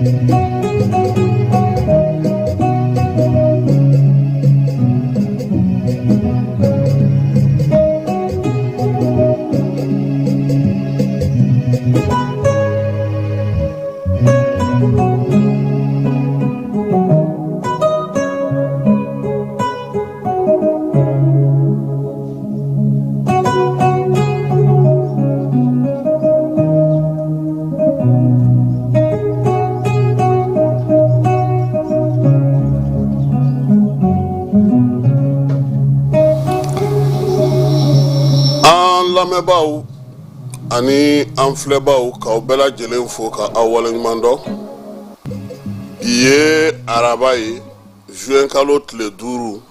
An lamɛnbaaw ani an filɛbaaw, k'aw bɛɛ lajɛlen fo ka aw waleɲuman dɔn. Bi ye araba ye, juin kalo tile 5.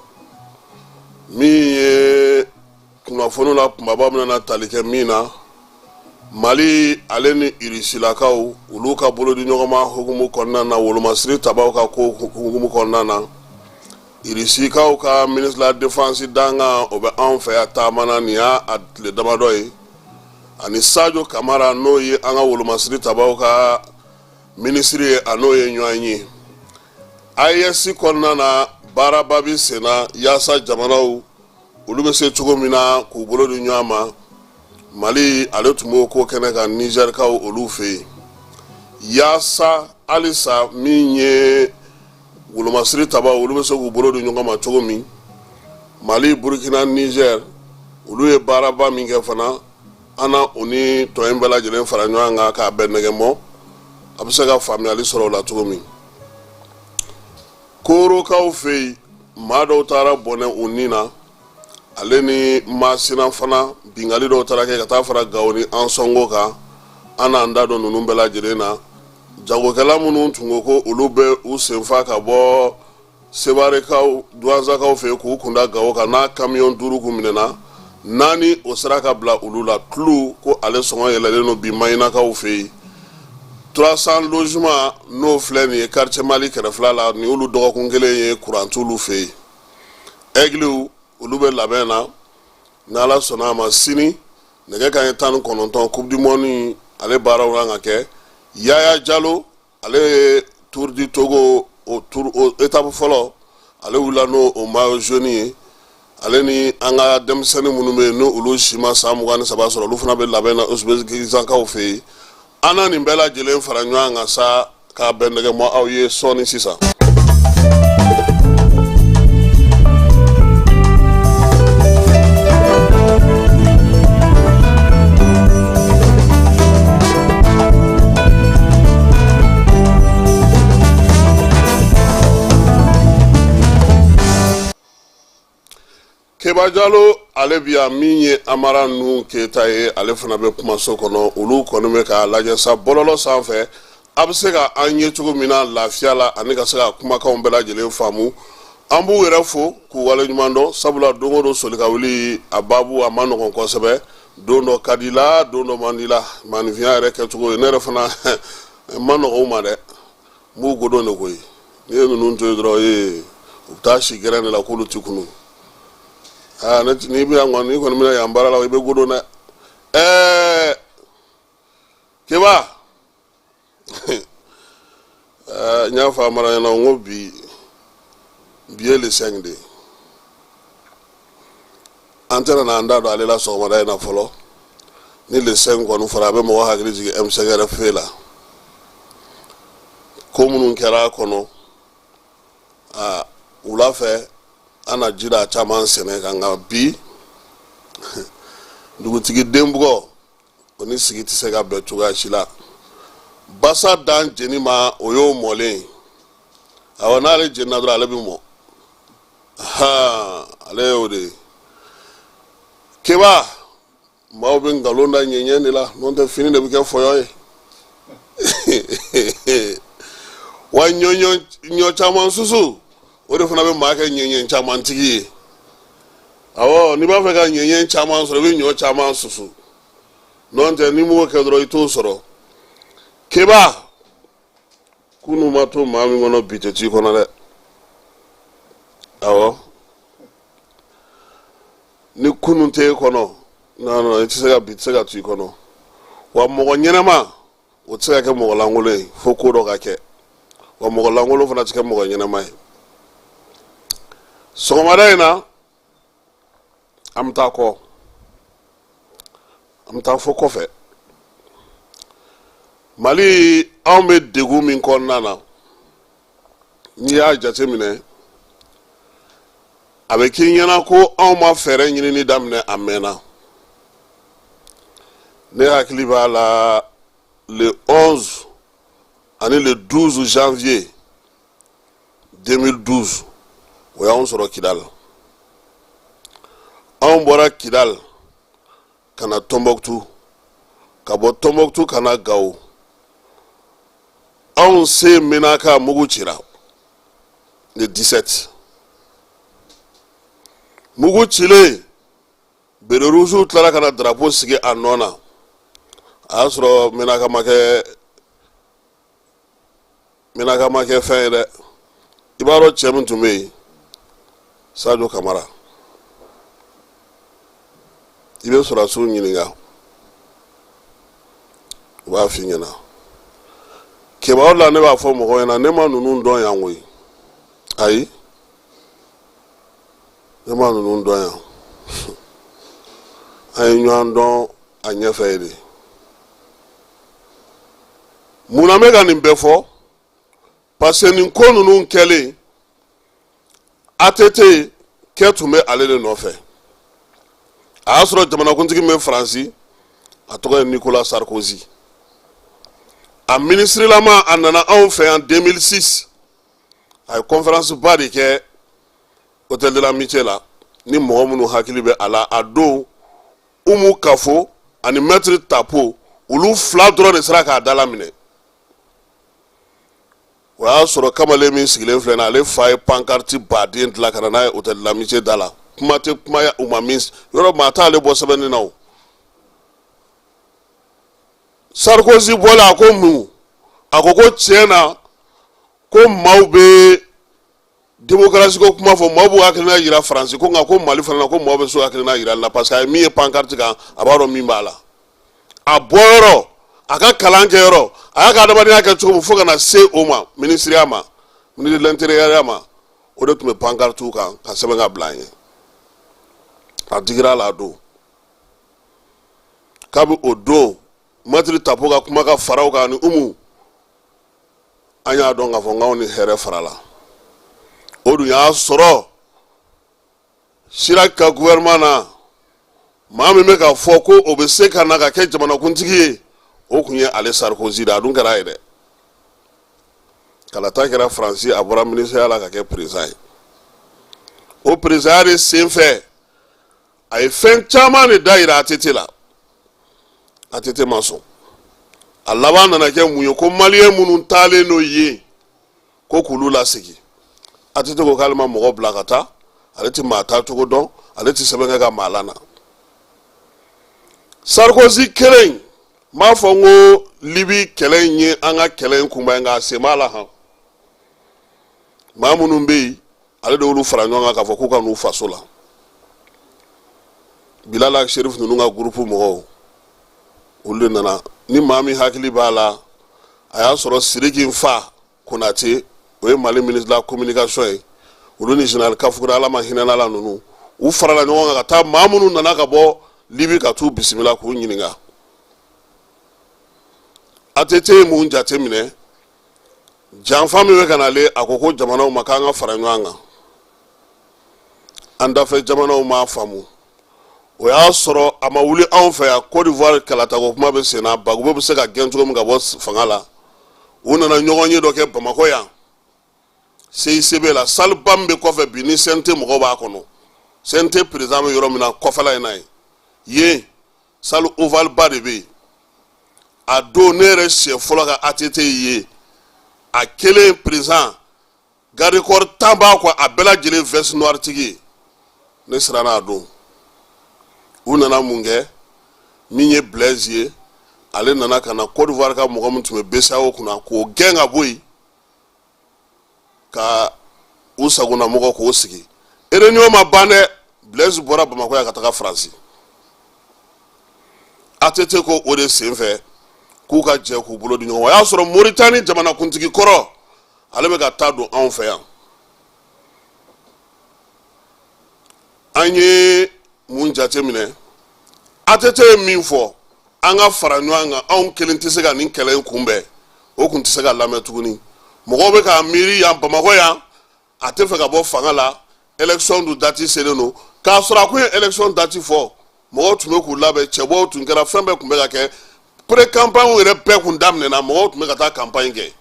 Min ye kunnafoni la kunbaba bɛna tali kɛ min na, Mali ale ni Irisilakaw, olu ka bolodi ɲɔgɔnma hukumu kɔnɔna na, wolomasiri tabaw ka ko hukumu kɔnɔna na, Irisikaw ka ministre de la défense dankan, o bɛ anw fɛ yan taama na, nin y'a a tile damadɔ ye, ani Sajo Kamara, n'o ye an ka wolomasiri tabaw ka minisiri ye, a n'o ye ɲɔgɔn ye. AES kɔnɔna na, baaraba bɛ senna yaasa jamanaw olu bɛ se cogo min na k'u bolo di ɲɔgɔn ma. Mali ale tun b'o ko kɛnɛ kan Nizɛrikaw olu fɛ yen, yaasa halisa min ye wolomasiri tabaw, olu bɛ se k'u bolo di ɲɔgɔn ma cogo min. Mali, Burukina, Nizɛri, olu ye baaraba min kɛ fana, an na o ni tɔ in bɛɛ lajɛlen fara ɲɔgɔn kan k'a bɛn nɛgɛ mɔ, a bɛ se ka faamuyali sɔrɔ o la cogo min. Korokaw fɛ yen, maa dɔw taara bɔnɛ u ni na, ale ni Masina fana, binkanni dɔw taara kɛ ka taa fara Gawo ni Ansɔngo kan. An n'an da don ninnu bɛɛ lajɛlen na. Jagokɛla minnu tun ko ko olu bɛ u senfa ka bɔ Sebarekaw, Duwanzakaw fɛ yen k'u kunda Gawo kan, n'a kamiyɔn 5 kun minɛna, naani o sera ka bila olu la. Tulu ko ale sɔngɔ yɛlɛlen don bi Mahinakaw fɛ yen. 300 logements, n'o filɛ nin ye quartier Mali kɛrɛfɛla la, nin y'olu dɔgɔkun kelen ye kuran t'olu fɛ yen. Ɛgiliw, olu bɛ labɛn na. N'Ala sɔnna a ma, sini nɛgɛ kanɲɛ 19, Coupe du monde ale baaraw kan ka kɛ. Yaya Jalo, ale ye Tour du Togo, o tour o étape fɔlɔ, ale wulila n'o o maillot jaune ye. Ale ni an ka denmisɛnnin minnu bɛ yen, n'o olu si ma san 23 sɔrɔ, olu fana bɛ labɛn na Uzbekistankaw fɛ yen. An na nin bɛɛ lajɛlen fara ɲɔgɔn kan sa k'a bɛn nɛgɛ mɔ aw ye sɔɔni sisan. Keba Jalo, ale bi yan. Min ye Amara Nu Keyita ye, ale fana bɛ kumaso kɔnɔ. Olu kɔni bɛ k'a lajɛ sa bɔlɔlɔ sanfɛ, a bɛ se ka an ye cogo min na lafiya la, ani ka se ka kumakanw bɛɛ lajɛlen faamu. An b'u yɛrɛ fo k'u waleɲuman dɔn, sabula don o don soli ka wuli, a baabu a ma nɔgɔn kosɛbɛ. Don dɔ ka di la, don dɔ man di la. Maaninfinya yɛrɛ kɛcogo ye, ne yɛrɛ fana ma nɔgɔn u ma dɛ. N b'u godon de koyi. N'i ye ninnu to yen dɔrɔn ee, u bɛ taa si gɛrɛn de la k'olu ti kunu. Aa, ne n'i bɛ yan kɔni, n'i kɔni bɛna yan baara la, i bɛ godon dɛ. Ɛɛ Keba, n y'a fɔ Amara ɲɛna n ko bi bi ye le 5 de ye. An tɛna n'an da don ale la sɔgɔmada in na fɔlɔ. Ni le 5 kɔni fɔra, a bɛ mɔgɔ hakili jigin M5 RFP la, ko minnu kɛra a kɔnɔ. Aa, wula fɛ an na ji da caman sɛnɛ kan. Nka bi, dugutigi den bugɔ, o ni sigi tɛ se ka bɛn cogoya si la. Basa dan jeni ma, o y'o mɔlen ye. Awɔ, n'ale jenina dɔrɔn, ale bɛ mɔ. Ale y'o de ye. Keba, maaw bɛ nkalon da ɲɛɲɛ de la, n'o tɛ fini de bɛ kɛ fɔyɔ ye. Wa ɲɔ caman susu, o de fana bɛ maa kɛ ɲɛɲɛ caman tigi ye. Awɔ, n'i b'a fɛ ka ɲɛɲɛ caman sɔrɔ, i bɛ ɲɔ caman susu. N'o tɛ, n'i m'o kɛ dɔrɔn, i t'o sɔrɔ. Keba, kunu ma to maa min kɔnɔ, bi tɛ t'i kɔnɔ dɛ. Awɔ, ni kunu tɛ e kɔnɔ, non non, i tɛ se ka bi tɛ se ka to i kɔnɔ. Wa mɔgɔ ɲɛnama, o tɛ se ka kɛ mɔgɔ lankolon ye fo ko dɔ ka kɛ. Wa mɔgɔ lankolon fana tɛ kɛ mɔgɔ ɲɛnama ye. Sɔgɔmada in na, an bɛ taa kɔ, an bɛ taa fo kɔfɛ. Mali, anw bɛ degun min kɔnɔna na, n'i y'a jateminɛ, a bɛ k'i ɲɛna ko anw ma fɛɛrɛ ɲinini daminɛ a mɛnna. Ne hakili b'a la, le 11 ani le 12 janvier 2012, o y'anw sɔrɔ Kidal. Anw bɔra Kidal ka na Tɔnbɔkutu, ka bɔ Tɔnbɔkutu ka na Gawo. Anw se Menaka, mugu cira le 17. Mugu cilen, béret rouge tilara ka na drapeau sigi a nɔ na. A y'a sɔrɔ Menaka ma kɛ, Menaka ma kɛ fɛn ye dɛ. I b'a dɔn cɛ min tun bɛ yen, Sadio Kamara, i bɛ sɔrɔdasiw ɲininka, u b'a f'i ɲɛna. Kibaru la, ne b'a fɔ mɔgɔw ɲɛna, ne ma ninnu dɔn yan koyi. Ayi, ne ma ninnu dɔn yan. An ye ɲɔgɔn dɔn a ɲɛfɛ ye de. Mun na n bɛ ka nin bɛɛ fɔ? Parce que nin ko ninnu kɛlen, ATT kɛ tun bɛ ale de nɔfɛ. A y'a sɔrɔ jamanakuntigi min bɛ Faransi, a tɔgɔ ye Nicolas Sarkozy. A minisirilama, a nana anw fɛ yan 2006. A ye conférence ba de kɛ Hôtel de l'Amitié la. Ni mɔgɔ minnu hakili bɛ a la, a don Umu Kafo ani Maître Tapo, olu fila dɔrɔn de sera k'a dala minɛ. O y'a sɔrɔ kamalen min sigilen filɛ nin, ale fa ye pancarte baden dilan ka na n'a ye Hôtel de l'Amitié da la. Kuma tɛ kuma u ma min yɔrɔ, maa t'ale bɔ sɛbɛnni na. O Sarkozy bɔla, a ko mun? A ko ko tiɲɛ na, ko maaw bɛ démocratie ko kuma fɔ, maaw b'u hakilina yira Faransi ko, nka ko Mali fana na, ko maaw bɛ se hakilina yira la, parce que a ye min ye pancarte kan, a b'a dɔn min b'a la. A bɔyɔrɔ, a ka kalan kɛyɔrɔ, a y'a ka adamadenya kɛ cogo min fo ka na se o ma, minisiriya ma, ministre de l'Intérieur ma, o de tun bɛ pancarte kan ka sɛbɛn ka bila an ye. A digira a la a don. Kabi o don, Maître Tapo ka kuma ka fara o kan ani Umu, an y'a dɔn k'a fɔ k'anw ni hɛrɛ farala. O dun y'a sɔrɔ Chirac ka gouvernement na, maa min bɛ k'a fɔ ko o bɛ se ka na ka kɛ jamanakuntigi ye, o tun ye ale Sarkozy de. A dun kɛra a ye dɛ. Kalata kɛra Faransi, a bɔra minisiriya la ka kɛ président ye. O présidenya de sen fɛ, a ye fɛn caman de da yira ATT la. ATT ma sɔn. A laban nana kɛ mun ye? Ko maliyɛn minnu taalen n'o ye, ko k'olu lasegin. ATT ko k'ale ma mɔgɔ bila ka taa, ale tɛ maa taa cogo dɔn, ale tɛ sɛbɛn kɛ ka maa lana. Sarkozy kelen n b'a fɔ n ko Libi kɛlɛ in ye an ka kɛlɛ in kunba ye, nka a sen b'a la han. Maa minnu bɛ yen, ale de y'olu fara ɲɔgɔn kan k'a fɔ k'u ka n'u faso la. Bilal Ag Cherif ninnu ka groupe mɔgɔw, olu de nana. Ni maa min hakili b'a la, a y'a sɔrɔ Sidiki fa Konate, o ye Mali ministre de la Communication ye, olu ni général Kafukura, Ala ma hinɛ la ninnu, u farala ɲɔgɔn kan ka taa maa minnu nana ka bɔ Libi ka t'u bisimila k'u ɲininka. ATT ye mun jate minɛ? Janfa min bɛ ka nalen, a ko ko jamanaw ma k'an ka fara ɲɔgɔn kan. An dafɛ jamanaw m'a faamu. O y'a sɔrɔ a ma wuli anw fɛ yan. Côte d'Ivoire kalatako kuma bɛ sen na, Gbagbo bɛ se ka gɛn cogo min ka bɔ fanga la. U nana ɲɔgɔn ye dɔ kɛ Bamakɔ yan, CICB la, salle ba min bɛ kɔfɛ bi ni CNT mɔgɔw b'a kɔnɔ, CNT président bɛ yɔrɔ min na, kɔfɛla in na yen. Yen salle ovale ba de bɛ yen. A don, ne yɛrɛ siɲɛ fɔlɔ ka ATT ye, a kelen président, garde corps 10 b'a kɔ, a bɛɛ lajɛlen veste noire tigi ye. Ne siranna a don. U nana mun kɛ? Min ye Blaise ye, ale nana ka na Côte d'Ivoire ka mɔgɔ min tun bɛ BCEAO kunna, k'o gɛn ka bɔ yen, ka u sagona mɔgɔ k'o sigi. Réunion ma ban dɛ, Blaise bɔra Bamakɔ yan ka taga Faransi. ATT ko o de sen fɛ k'u ka jɛ k'u bolo di ɲɔgɔn ma. O y'a sɔrɔ Moritani jamanakuntigi kɔrɔ Ale bɛ ka taa don anw fɛ yan. An ye mun jate minɛ? ATT ye min fɔ, an ka fara ɲɔgɔn kan, anw kelen tɛ se ka nin kɛlɛ in kunbɛn, o kun tɛ se ka lamɛn tuguni. Mɔgɔw bɛ k'a miiri yan Bamakɔ yan, a tɛ fɛ ka bɔ fanga la, élection dun date selen don. K'a sɔrɔ a kun ye élection date fɔ, mɔgɔw tun bɛ k'u labɛn, cɛbɔw tun kɛra, fɛn bɛɛ tun bɛ ka kɛ, pré campagne yɛrɛ bɛɛ kun daminɛna, mɔgɔw tun bɛ ka taa campagne kɛ.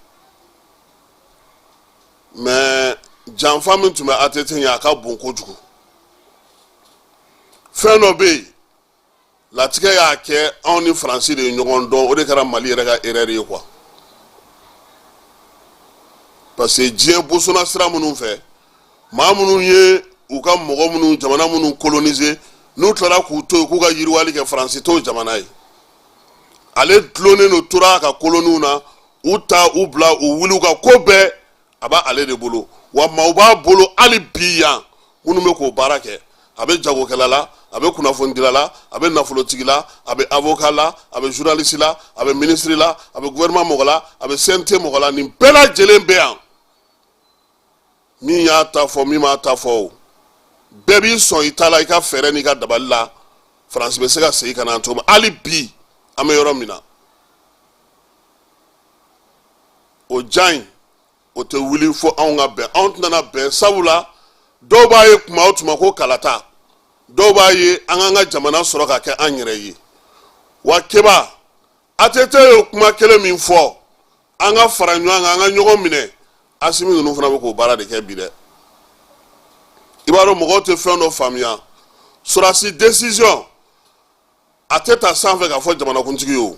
Mais janfa min tun bɛ ATT ɲɛ, a ka bon kojugu. Fɛn dɔ bɛ yen, latigɛ y'a kɛ anw ni Faransi de ye ɲɔgɔn dɔn, o de kɛra Mali yɛrɛ ka erreur ye quoi. Parce que diɲɛ bosonna sira minnu fɛ, maa minnu ye u ka mɔgɔ minnu, jamana minnu coloniser, n'u tilara k'u to yen k'u ka yiriwali kɛ, Faransi t'o jamana ye. Ale dulonnen don, tora a ka koloniw na, u ta u bila, u wuli, u ka ko bɛɛ a b'a ale de bolo. Wa maaw b'a bolo hali bi yan minnu bɛ k'o baara kɛ. A bɛ jagokɛla la, a bɛ kunnafonidila la, a bɛ nafolotigi la, a bɛ avocat la, a bɛ journaliste la, a bɛ ministre la, a bɛ gouvernement mɔgɔ la, a bɛ CNT mɔgɔ la. Nin bɛɛ lajɛlen bɛ yan. Min y'a ta fɔ, min m'a ta fɔ, o bɛɛ b'i sɔn i ta la, i ka fɛɛrɛ n'i ka dabali la. Faransi bɛ se ka segin ka na cogo min, hali bi an bɛ yɔrɔ min na, o jan in o tɛ wuli fo anw ka bɛn. Anw tɛna bɛn, sabula dɔw b'a ye tuma o tuma ko kalata, dɔw b'a ye an k'an ka jamana sɔrɔ ka kɛ an yɛrɛ ye. Wa Keba, ATT ye kuma kelen min fɔ, an ka fara ɲɔgɔn kan, an ka ɲɔgɔn minɛ, Asimi ninnu fana bɛ k'o baara de kɛ bi dɛ. I b'a dɔn, mɔgɔw tɛ fɛn dɔ faamuya. Sɔrɔdasi décision a tɛ ta sanfɛ k'a fɔ jamanakuntigi ye. O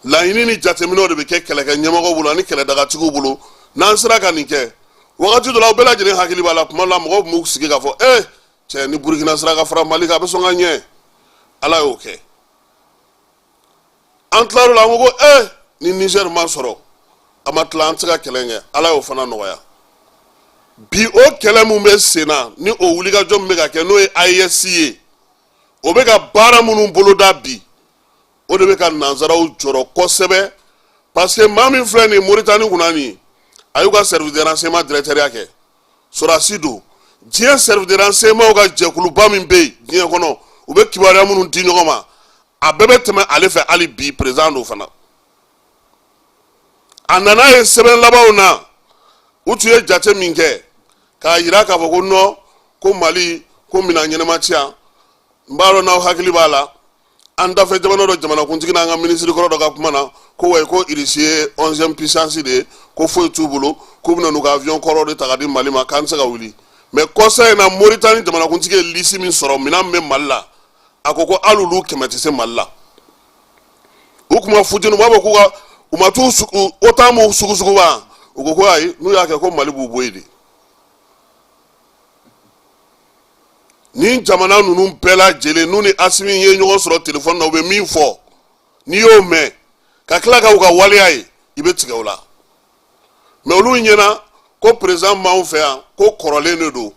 laɲini ni jateminɛw de bɛ kɛ kɛlɛkɛ ɲɛmɔgɔw bolo ani kɛlɛdagatigiw bolo. N'an sera ka nin kɛ wagati dɔ la, aw bɛɛ lajɛlen hakili b'a la, tuma dɔ la mɔgɔw tun b'u sigi k'a fɔ: ee cɛ, ni Burukina sera ka fara Mali kan, a bɛ sɔn ka ɲɛ. Ala y'o kɛ. An tilar'o la, an ko ee, ni Niger ma sɔrɔ, a ma tila, an tɛ se ka kɛlɛ kɛ. Ala y'o fana nɔgɔya. Bi o kɛlɛ min bɛ sen na, ni o wulikajɔ min bɛ ka kɛ, n'o ye AES ye, o bɛ ka baara minnu boloda bi, o de bɛ ka nanzaraw jɔrɔ kosɛbɛ. Parce que maa min filɛ nin ye Moritani kunna nin, a y'u ka service de renseignement directeur ya kɛ, sɔrɔdasi don. Diɲɛ service de renseignement ka jɛkuluba min bɛ yen diɲɛ kɔnɔ, u bɛ kibaruya minnu di ɲɔgɔn ma, a bɛɛ bɛ tɛmɛ ale fɛ. Hali bi président don fana. A nana ye sɛbɛn labanw na, u tun ye jate min kɛ k'a yira k'a fɔ ko non, ko Mali ko minɛn ɲɛnama ti yan. N b'a dɔn n'aw hakili b'a la, an dafɛ jamana dɔ jamanakuntigi n'an ka minisiri kɔrɔ dɔ ka kuma na ko wayi, ko Irisi ye 11e puissance de ye, ko foyi t'u bolo, k'u bɛna n'u ka avion kɔrɔ de ta ka di Mali ma, k'an tɛ se ka wuli. Mais kɔsa in na, Moritani jamanakuntigi ye liste min sɔrɔ, minɛn min bɛ Mali la, a ko ko hali olu 100 tɛ se Mali la. U kuma futeni, u b'a fɔ k'u ka u ma t'u OTAN m'u sugusugu wa? U ko ko ayi, n'u y'a kɛ ko Mali b'u bɔ yen de. Nin jamana ninnu bɛɛ lajɛlen, n'u ni Asimi ye ɲɔgɔn sɔrɔ telefɔni na, u bɛ min fɔ, n'i y'o mɛn ka tila ka u ka waleya ye, i bɛ tigɛ o la. Mais olu ɲɛna ko président b'anw fɛ yan, ko kɔrɔlen de don,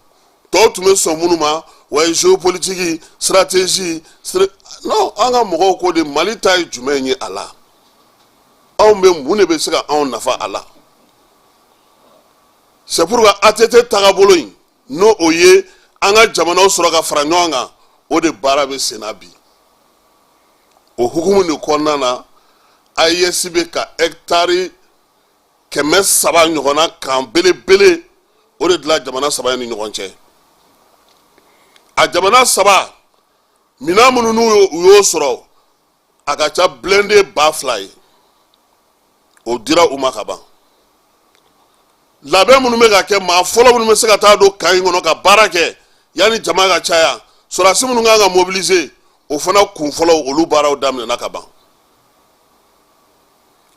tɔw tun bɛ sɔn minnu ma, wa géopolitique, stratégie. Non, an ka mɔgɔw ko de Mali ta ye jumɛn ye a la? Anw bɛ mun de bɛ se ka anw nafa a la? C'est pourquoi ATT tagabolo in, n'o o ye an ka jamanaw sɔrɔ ka fara ɲɔgɔn kan, o de baara bɛ sen na bi. O hukumu de kɔnɔna na, AES bɛ ka hectare 300 ɲɔgɔnna kan belebele, o de dilan jamana saba in ni ɲɔgɔn cɛ. A jamana saba, minɛn minnu n'u u y'o sɔrɔ, a ka ca blindé 2000 ye, o dira u ma ka ban. Labɛn minnu bɛ ka kɛ, maa fɔlɔ minnu bɛ se ka taa don camp in kɔnɔ ka baara kɛ yanni jama ka caya, sɔrɔdasi minnu kan ka mobiliser, o fana kun fɔlɔ, olu baaraw daminɛna ka ban.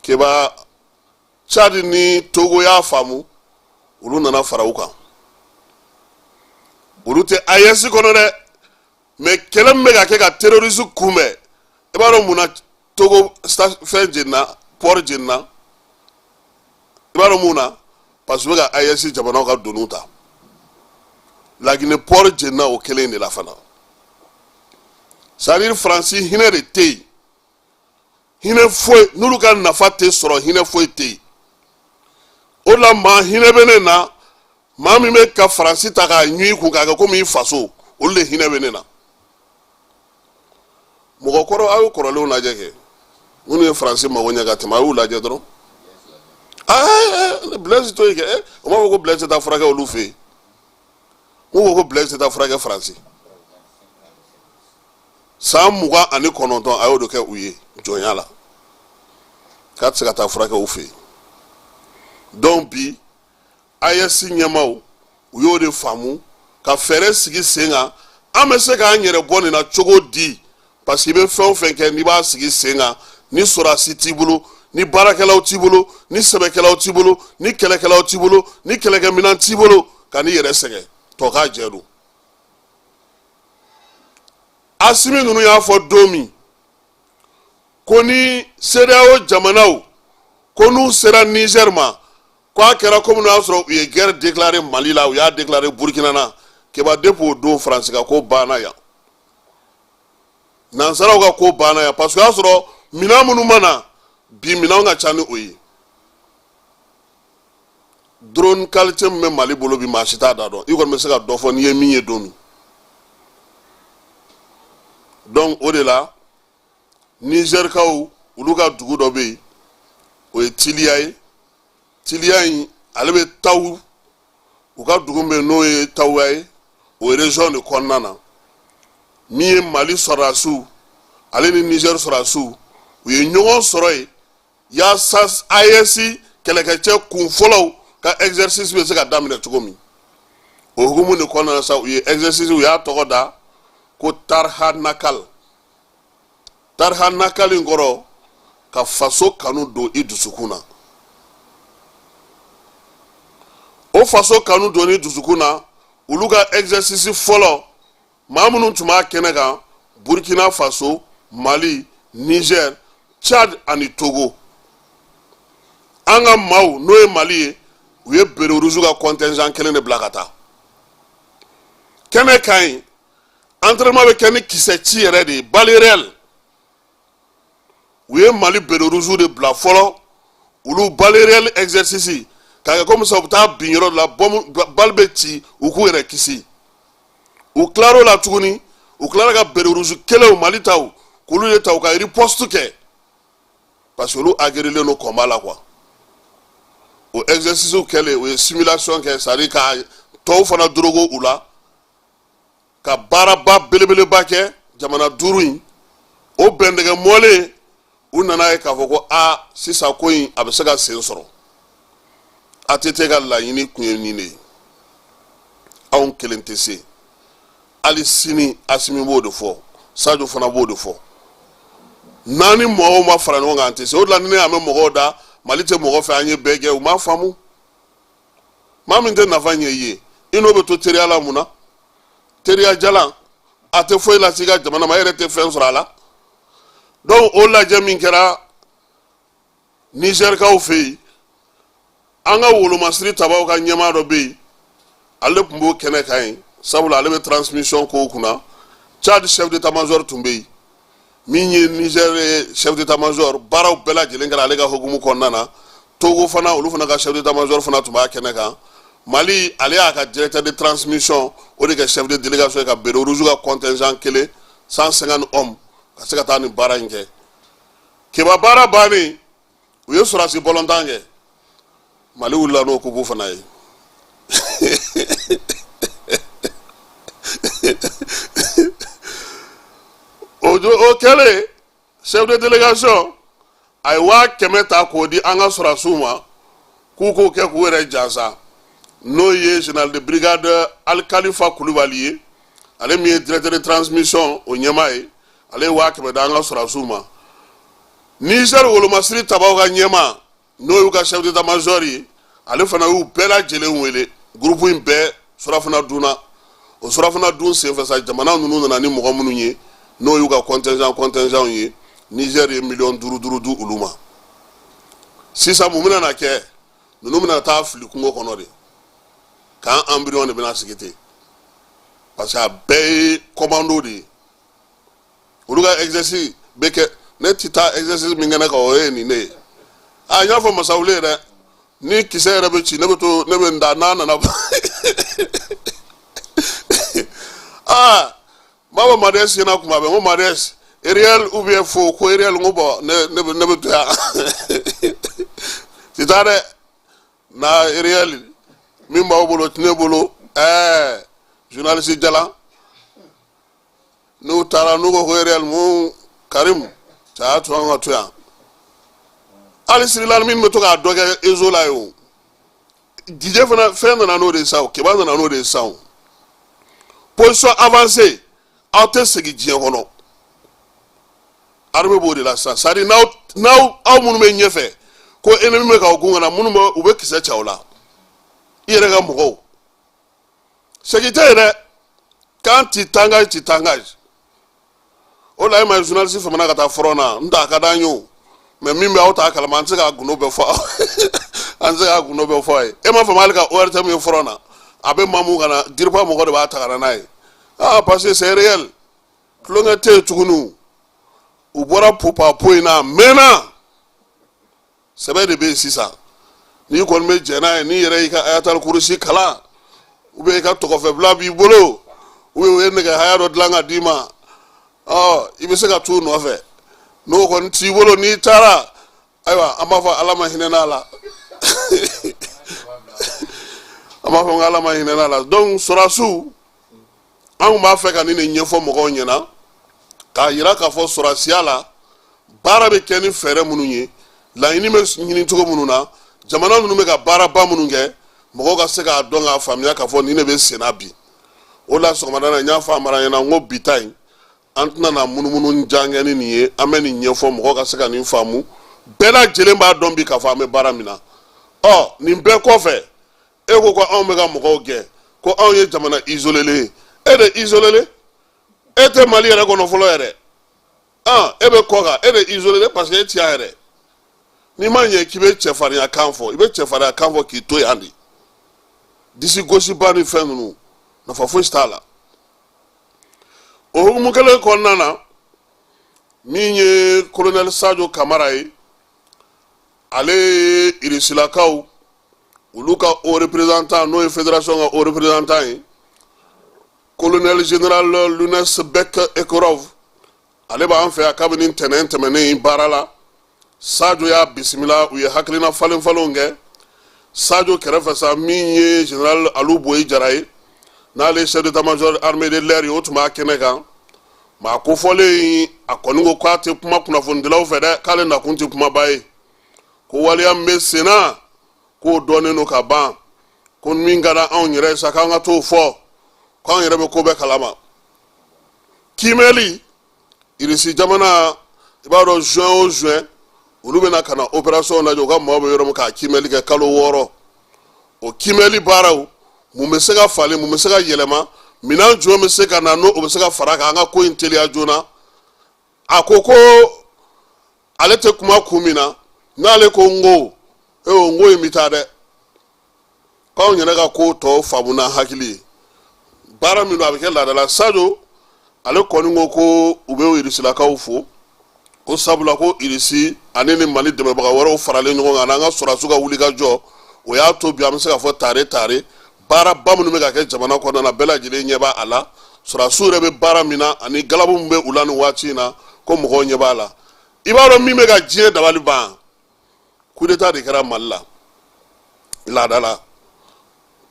Keba, Tchad ni Togo y'a faamu, olu nana fara u kan. Olu tɛ AES kɔnɔ dɛ, mais kɛlɛ min bɛ ka kɛ ka terroriste kunbɛn, i b'a dɔn mun na Togo fɛn jenina, port jenina? I b'a dɔn mun na? Parce que u bɛ ka AES jamanaw ka doniw ta. Laginɛ port jenina o kelen de la fana. C'est à dire Faransi hinɛ de tɛ yen, hinɛ foyi n'olu ka nafa tɛ sɔrɔ, hinɛ foyi tɛ yen. O O la maa hinɛ bɛ ne na, maa min bɛ ka Faransi ta k'a ɲun i kun k'a kɛ komi i faso, olu de hinɛ bɛ ne na. Mɔgɔkɔrɔ, aw ye kɔrɔlenw lajɛ kɛ, minnu ye Faransi mago ɲɛ ka tɛmɛ, a y'u lajɛ dɔrɔn. Aa, Blaise to yen kɛ, o m'a fɔ ko Blaise tɛ taa furakɛ olu fɛ yen. N ko Blaise tɛ taa furakɛ Faransi. San 29, a y'o de kɛ u ye jɔnya la, k'a tɛ se ka taa furakɛ u fɛ yen. Donc bi AES ɲɛmaaw, u y'o de faamu ka fɛɛrɛ sigi sen kan, an bɛ se k'an yɛrɛ bɔ nin na cogo di? Parce que i bɛ fɛn o fɛn kɛ, n'i b'a sigi sen kan, ni sɔrɔdasi t'i bolo, ni baarakɛlaw t'i bolo, ni sɛbɛkɛlaw t'i bolo, ni kɛlɛkɛlaw t'i bolo, ni kɛlɛkɛminɛn t'i bolo, ka n'i yɛrɛ sɛgɛn tɔ k'a jɛ don. Asimi ninnu y'a fɔ don min ko ni CEDEAO jamanaw ko n'u sera Niger ma, ko a kɛra komi n'o y'a sɔrɔ u ye guerre déclarée Mali la, u y'a déclaré Burkina na. Keba, depuis o don, Faransi ka ko banna yan, nansaraw ka ko banna yan, parce que o y'a sɔrɔ minɛn minnu ma na bi, minɛnw ka ca ni o ye. Drone qualité min bɛ Mali bolo bi, maa si t'a da dɔn. I kɔni bɛ se ka dɔ fɔ n'i ye min ye don min. Donc o de la, Nizɛrikaw, olu ka dugu dɔ bɛ yen, o ye Tiliya ye. Tiliya in, ale bɛ Tawu, u ka dugu min bɛ yen n'o ye Tawuya ye, o région de kɔnɔna na. Min ye Mali sɔrɔdasiw ale ni Nizɛri sɔrɔdasiw, u ye ɲɔgɔn sɔrɔ yen yaasa AES kɛlɛkɛcɛ kun fɔlɔw ka exercice bɛ se ka daminɛ cogo min. O hukumu de kɔnɔna na sa, u ye exercice, u y'a tɔgɔ da ko Tarha Nakal. Tarha Nakal in kɔrɔ ka faso kanu don i dusukun na. O faso kanu don i dusukun na, olu ka exercice fɔlɔ, maa minnu tun b'a kɛnɛ kan, Burkina Faso, Mali, Niger, Tchad ani Togo. An ka maaw, n'o ye Mali ye, u ye béret rouge ka contingent kelen de bila ka taa kɛnɛ kan yen. Entraînement bɛ kɛ ni kisɛ ci yɛrɛ de ye, balle réelle. U ye Mali béret rouge de bila fɔlɔ, olu balle réelle exercice k'a kɛ komi sisan u bɛ taa bin yɔrɔ dɔ la, bɔnbu balle bɛ ci, u k'u yɛrɛ kisi. U tilar'o la tuguni, u tilara ka béret rouge kelenw, Mali taw, k'olu de ta, u ka riposte kɛ, parce que olu aguerrilen don combat la quoi. O exercice kɛlen, u ye simulation kɛ, c'est à dire ka tɔw fana dorogo u la, ka baaraba belebeleba kɛ jamana duuru in. O bɛndɛgɛ mɔlen, u nana ye k'a fɔ ko a sisan ko in a bɛ se ka sen sɔrɔ. ATT ka laɲini kun ye nin de ye, anw kelen tɛ se. Hali sini, Asimi b'o de fɔ, Sadio fana b'o de fɔ, n'an ni mɔgɔw ma fara ɲɔgɔn kan, an tɛ se. O de la ni ne y'a mɛn mɔgɔw da Mali tɛ mɔgɔ fɛ, an ye bɛɛ kɛ, u m'a faamu. Maa min tɛ nafa ɲɛ i ye, i n'o bɛ to teriya la mun na? Teriya jalan a tɛ foyi lase i ka jamana ma, e yɛrɛ tɛ fɛn sɔrɔ a la. Donc o lajɛ min kɛra Nizɛrikaw fɛ yen, an ka wolomasiri tabaw ka ɲɛmaa dɔ bɛ yen, ale tun b'o kɛnɛ kan yen, sabula ale bɛ transmission kow kunna. Tchad chef d'état major tun bɛ yen, min ye Niger chef d'état major, baaraw bɛɛ lajɛlen kɛra ale ka hukumu kɔnɔna na. Togo fana, olu fana ka chef d'état major fana tun b'a kɛnɛ kan. Mali, ale y'a ka directeur de transmission, o de kɛ chef de délégation ye, ka béret rouge ka contingent kelen, 150 hommes, ka se ka taa nin baara in kɛ. Keba, baara bannen, u ye sɔrɔdasi bɔlɔntan kɛ. Mali wulila n'o kupu fana ye. O kɛlen, chef de délégation a ye 100 000 ta k'o di an ka sɔrɔdasiw ma, k'u k'o kɛ k'u yɛrɛ jansa. N'o ye général de brigade Alikalifa Kulubali ye, ale min ye directeur de transmission o ɲɛmaa ye, ale ye 100 000 d'an ka sɔrɔdasiw ma. Niger wolomasiri tabaw ka ɲɛmaa, n'o y'u ka chef d'état major ye, ale fana y'u bɛɛ lajɛlen wele, groupe in bɛɛ surafana dunna. O surafana dun senfɛ sa, jamana ninnu nana ni mɔgɔ minnu ye, n'o y'u ka contingent ye, Niger ye miliyɔn 5 5 di olu ma. Sisan mun bɛna na kɛ? Ninnu bɛna taa fili kungo kɔnɔ de, camp embryon de bɛna sigi ten, parce que a bɛɛ ye commando de ye. Olu ka exercice bɛ kɛ, ne ti taa exercice min kɛ ne kan, o ye nin de ye. A n y'a fɔ masawule ye dɛ, Ni kisɛ yɛrɛ bɛ ci, ne bɛ to, ne bɛ n da n'a nana. Aa, n b'a fɔ Mades ɲɛna kuma bɛɛ, n ko Mades, réel ou bien faux? Ko réel. N ko bon, ne bɛ to yan, ti taa dɛ. Na réel min b'aw bolo, ti ne bolo. Journaliste jalan, n'u taara, n'u ko ko réel mun, Karim cɛ y'a to an ka to yan. Hali Sirila min bɛ to k'a dɔ kɛ ezo la ye, o DJ fana fɛn nana n'o de ye sa, o Keba nana n'o de ye sa. O position avancée, aw tɛ segin diɲɛ kɔnɔ. Armée b'o de la sisan, c'est à dire n'aw aw minnu bɛ ɲɛfɛ, ko ennemi bɛ k'aw gun ka na, minnu bɛ, u bɛ kisɛ cɛ aw la, i yɛrɛ ka mɔgɔw. Segin tɛ yen dɛ. Quand tu t'engages, tu t'engages. O la e ma ye, journaliste famana ka taa front na, n tɛ a ka d'an ye o, mais min bɛ aw t'a kalama, an tɛ se k'a gundo bɛɛ fɔ, an tɛ se k'a gundo bɛɛ fɔ a ye. E m'a faamu, hali ka ORTM ye front na, a bɛ maa mun ka na, DIRPA mɔgɔ de b'a ta ka na n'a ye. Ah, parce que c'est réel, tulonkɛ tɛ yen tuguni. U bɔra popapo in na, a mɛnna, sɛbɛ de bɛ yen sisan. N'i kɔni bɛ jɛn n'a ye, n'i yɛrɛ y'i ka ayatal kurusi kalan, ou bien i ka tɔgɔfɛbila b'i bolo, ou bien u ye nɛgɛ haya dɔ dilan ka d'i ma, ɔ i bɛ se ka t'u nɔfɛ. N'o kɔni t'i bolo, n'i taara, ayiwa, an b'a fɔ Ala ma hinɛ n'a la, an b'a fɔ ko Ala ma hinɛ n'a la. Donc sɔrɔdasiw, an tun b'a fɛ ka nin de ɲɛfɔ mɔgɔw ɲɛna, k'a yira k'a fɔ sɔrɔdasiya la, baara bɛ kɛ ni fɛɛrɛ minnu ye, laɲini bɛ ɲini cogo minnu na, jamana ninnu bɛ ka baaraba minnu kɛ, mɔgɔw ka se k'a dɔn, k'a faamuya k'a fɔ nin de bɛ senna bi. O la sɔgɔmada na, n y'a fɔ a mara ɲɛna, n ko bi ta in, an tɛna na munumunu jan kɛ ni nin ye. An bɛ nin ɲɛfɔ mɔgɔw ka se ka nin faamu. Bɛɛ lajɛlen b'a dɔn bi k'a fɔ an bɛ baara min na. Ɔ nin bɛɛ kɔfɛ, e ko ko anw bɛ ka mɔgɔw gɛn, ko anw ye jamana isolelen ye. E de isolelen, e tɛ Mali yɛrɛ kɔnɔ fɔlɔ yɛrɛ. E bɛ kɔ kan, e de isolelen, parce que e ti yan yɛrɛ. N'i ma ɲɛ k'i bɛ cɛfarinya kan fɔ, i bɛ cɛfarinya kan fɔ k'i to yan de. Disi gosiba ni fɛn ninnu, nafa fosi t'a la. O hukumu kelen kɔnɔna na, min ye colonel Sadio Kamara ye, ale ye irisilakaw olu ka haut représentant, n'o ye fédération ka haut représentant ye, colonel général Lunes Bek Ekorov, ale b'an fɛ yan kabini ntɛnɛn tɛmɛnen baara la. Sadio y'a bisimila, u ye hakilina falen falenw kɛ. Sadio kɛrɛfɛ sa, min ye général Alu Boyi Jara ye, n'ale ye chef d'état-major armée de l'air ye, o tun b'a kɛnɛ kan. Maa kofɔlen, a kɔni ko k'a tɛ kuma kunnafonidilaw fɛ dɛ, k'ale nakun tɛ kumaba ye, ko waleya min bɛ sen na, k'o dɔnnen don ka ban, ko min ka di anw yɛrɛ ye sa, k'an ka t'o fɔ, k'anw yɛrɛ bɛ ko bɛɛ kalama. Kiimɛli, Irisi jamana, i b'a dɔn, juin o juin, olu bɛna ka na opération lajɛ, u ka maaw bɛ yɔrɔ min, k'a kiimɛli kɛ kalo 6. O kiimɛli baaraw, mun bɛ se ka falen, mun bɛ se ka yɛlɛma, minɛn jumɛn bɛ se ka na, n'o bɛ se ka fara kan, an ka ko in teliya joona. A ko ko ale tɛ kuma kun min na, n'ale ko n ko o n ko in bɛ taa dɛ, k'anw yɛrɛ ka ko tɔ faamu n'a hakili ye. Baara min don, a bɛ kɛ laada la. Sadio ale kɔni ko ko u bɛ irisilakaw fo, ko sabula ko Irisi ani ni Mali dɛmɛbaga wɛrɛw faralen ɲɔgɔn kan, n'an ka sɔrɔdasiw ka wuli ka jɔ, o y'a to bi an bɛ se k'a fɔ tare tare baaraba minnu bɛ ka kɛ jamana kɔnɔna na, bɛɛ lajɛlen ɲɛ b'a a la. Sɔrɔdasiw yɛrɛ bɛ baara min na ani galabu min bɛ u la nin waati in na, ko mɔgɔw ɲɛ b'a la. I b'a dɔn min bɛ ka diɲɛ dabali ban, coup d'état de kɛra Mali la. Laada la,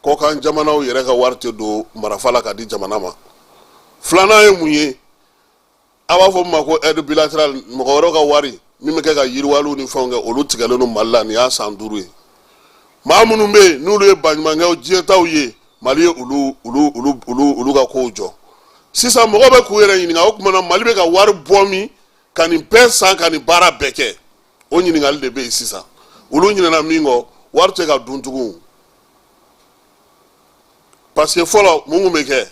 kɔkan jamanaw yɛrɛ ka wari tɛ don marafa la ka di jamana ma. Filanan ye mun ye? A b'a fɔ min ma ko aide bilatérale, mɔgɔ wɛrɛw ka wari min bɛ kɛ ka yiriwaliw ni fɛnw kɛ, olu tigɛlen don Mali la. Nin y'a san 5 ye. Maa minnu bɛ yen n'olu ye baɲumankɛw diɲɛtaw ye, Mali ye olu ka kow jɔ. Sisan mɔgɔw bɛ k'u yɛrɛ ɲininka, o tuma na Mali bɛ ka wari bɔ min ka nin bɛɛ san, ka nin baara bɛɛ kɛ? O ɲininkali de bɛ yen sisan. Olu ɲinɛna min kɔ, wari tɛ ka dun tugun, parce que fɔlɔ mun tun bɛ kɛ?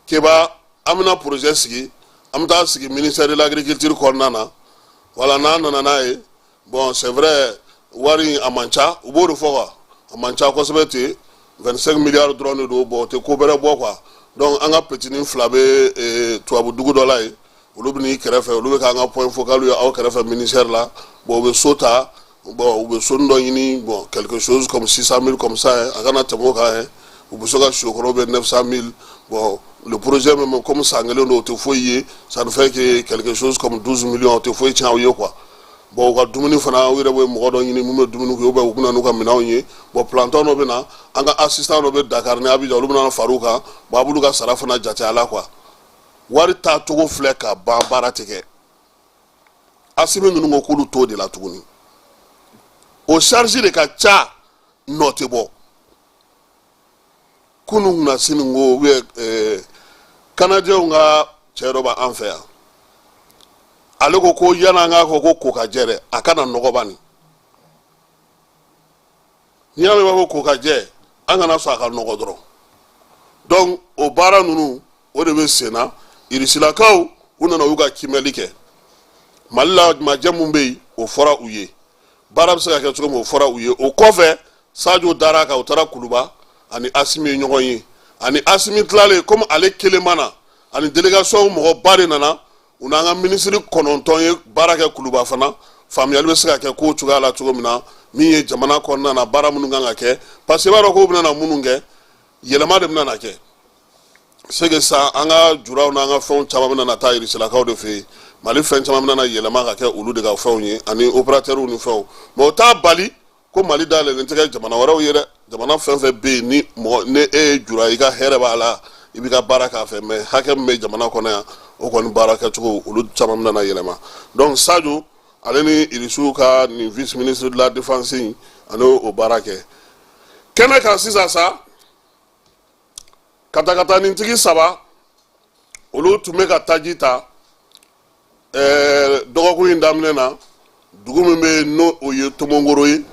Keba, an bɛna projet sigi, an bɛ taa sigi ministère de l'agriculture kɔnɔna na. Wala n'an nana n'a ye, bon, c'est vrai, wari a man ca, u b'o de fɔ quoi, a man ca kosɛbɛ ten, 25 milliards dɔrɔn de don. Bon, o tɛ ko bɛrɛ bɔ quoi. Donc an ka petinin fila bɛ tubabu dugu dɔ la yen, olu bɛ n'i kɛrɛfɛ, olu bɛ k'an ka point focal ye aw kɛrɛfɛ ministère la. Bon, u bɛ so ta. Bon, u bɛ soni dɔ ɲini, bon, quelque chose comme 600 000 comme ça hein, a kana tɛmɛ o kan hein. U bɛ se ka sokɔrɔ bɛ 900 000. Bon, le projet même, comme san kelen don, o tɛ foyi ye, ça ne fait que quelque chose comme 12 millions, o tɛ foyi tiɲɛ aw ye quoi. Bon, u ka dumuni fana, u yɛrɛ bɛ mɔgɔ dɔ ɲini mun bɛ dumuni kɛ, ou bien u bɛ na n'u ka minɛnw ye. Bon, planton dɔ bɛ na, an ka assistant dɔ bɛ Dakar ni Abidjan, olu bɛ na far'u kan. Bon, a b'olu ka sara fana jate a la quoi. Wari taacogo filɛ ka ban, baara tɛ kɛ. Asimi ninnu ko k'olu t'o de la tuguni, o charge de ka ca, nɔ tɛ bɔ. Kunun kunna sini ko ou bien Canadienw ka cɛ dɔ b'an fɛ yan, ale ko ko yan'an k'a fɔ ko ko ka jɛ dɛ, a kana nɔgɔ nin. N'i y'a mɛn i b'a fɔ ko ka jɛ, an kana sɔn a ka nɔgɔ dɔrɔn. Donc o baara ninnu, o de bɛ sen na. Irisilakaw, u nana u y'u ka kiimɛli kɛ Mali la. Majɛ mun bɛ yen, o fɔra u ye. Baara bɛ se ka kɛ cogo min, o fɔra u ye. O kɔfɛ, Sajo dara kan, u taara Kuluba ani Asimi ye ɲɔgɔn ye. Ani Asimi tilalen, komi ale kelen ma na, ani délégation mɔgɔba de nana, u n'an ka minisiri 9 ye baara kɛ Kuluba fana. Faamuyali bɛ se ka kɛ kow cogoya la cogo min na, min ye jamana kɔnɔna na baara minnu kan ka kɛ, parce que i b'a dɔn k'o bɛna na minnu kɛ, yɛlɛma de bɛna na kɛ. C'est que sisan an ka juraw n'an ka fɛnw caman bɛna na taa irisilakaw de fɛ yen. Mali fɛn caman bɛna na yɛlɛma ka kɛ olu de ka fɛnw ye, ani opérateurs ni fɛnw. Mais o t'a bali ko Mali dayɛlɛlen tɛ kɛ jamana wɛrɛw ye dɛ. Jamana fɛn fɛn bɛ yen ni mɔgɔ ni e ye jura, i ka hɛrɛ b'a la, i b'i ka baara k'a fɛ. Mais hakɛ min bɛ jamana kɔnɔ yan, o kɔni baara kɛcogo, olu caman bɛna na yɛlɛma. Donc Sadio, ale ni irisiw ka nin vice ministre de la Défense in, ani o baara kɛ kɛnɛ kan sisan sa. Katakatanintigi saba, olu tun bɛ ka taji ta dɔgɔkun in daminɛ na, dugu min bɛ yen, n'o o ye Tomongoro ye.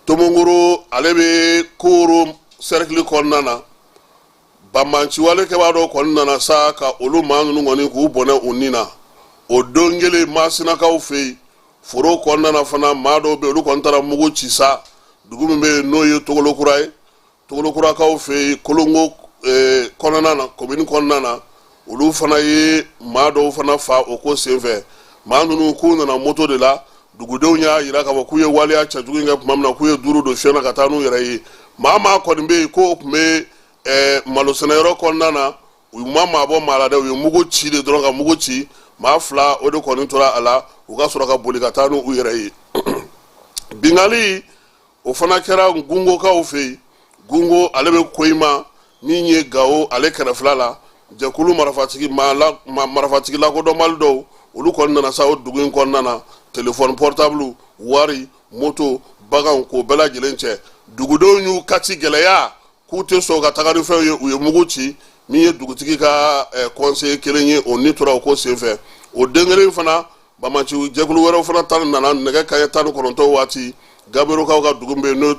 Tomongoro, ale bɛ Koro cercle kɔnɔna na. Banbanciwale kɛbaa dɔw kɔni nana sa ka olu maa ninnu kɔni k'u bɔnɛ u ni na. O don kelen, Masinakaw fɛ yen, foro kɔnɔna na fana, maa dɔw bɛ yen, olu kɔni taara mugu ci sa, dugu min bɛ yen, n'o ye Togolokura ye. Togolokurakaw fɛ yen, Kolongo kɔnɔna na, komini kɔnɔna na, olu fana ye maa dɔw fana fa o ko senfɛ. Maa ninnu k'u nana moto de la. Dugudenw y'a yira k'a fɔ k'u ye waleya cɛjugu in kɛ tuma min na, k'u ye duuru don fiɲɛ na ka taa n'u yɛrɛ ye. Maa maa kɔni bɛ yen k'o tun bɛ malosɛnɛyɔrɔ kɔnɔna na, u ma maa bɔ maa la dɛ, u ye mugu ci de dɔrɔn, ka mugu ci. Maa fila, o de kɔni tora a la, u ka sɔrɔ ka boli ka taa n'u yɛrɛ ye. Binkanni o fana kɛra Gungokaw fɛ yen. Gungo, ale bɛ Koyima, min ye Gawo ale kɛrɛfɛla la. Jɛkulu marifatigi maa la, marifatigi lakodɔnbali dɔw, olu kɔni nana sa o dugu in kɔnɔna na, telefɔni portable, wari, moto, baganw, k'o bɛɛ lajɛlen cɛ. Dugudenw y'u kati gɛlɛya k'u tɛ sɔn ka taga ni fɛnw ye, u ye mugu ci. Min ye dugutigi ka conseiller kelen ye, o ni tora o ko senfɛ. O den kelen fana, banbaanci jɛkulu wɛrɛw fana ta nana nɛgɛ kanɲɛ 19 waati, Gaberokaw ka dugu bɛ yen, n'o ye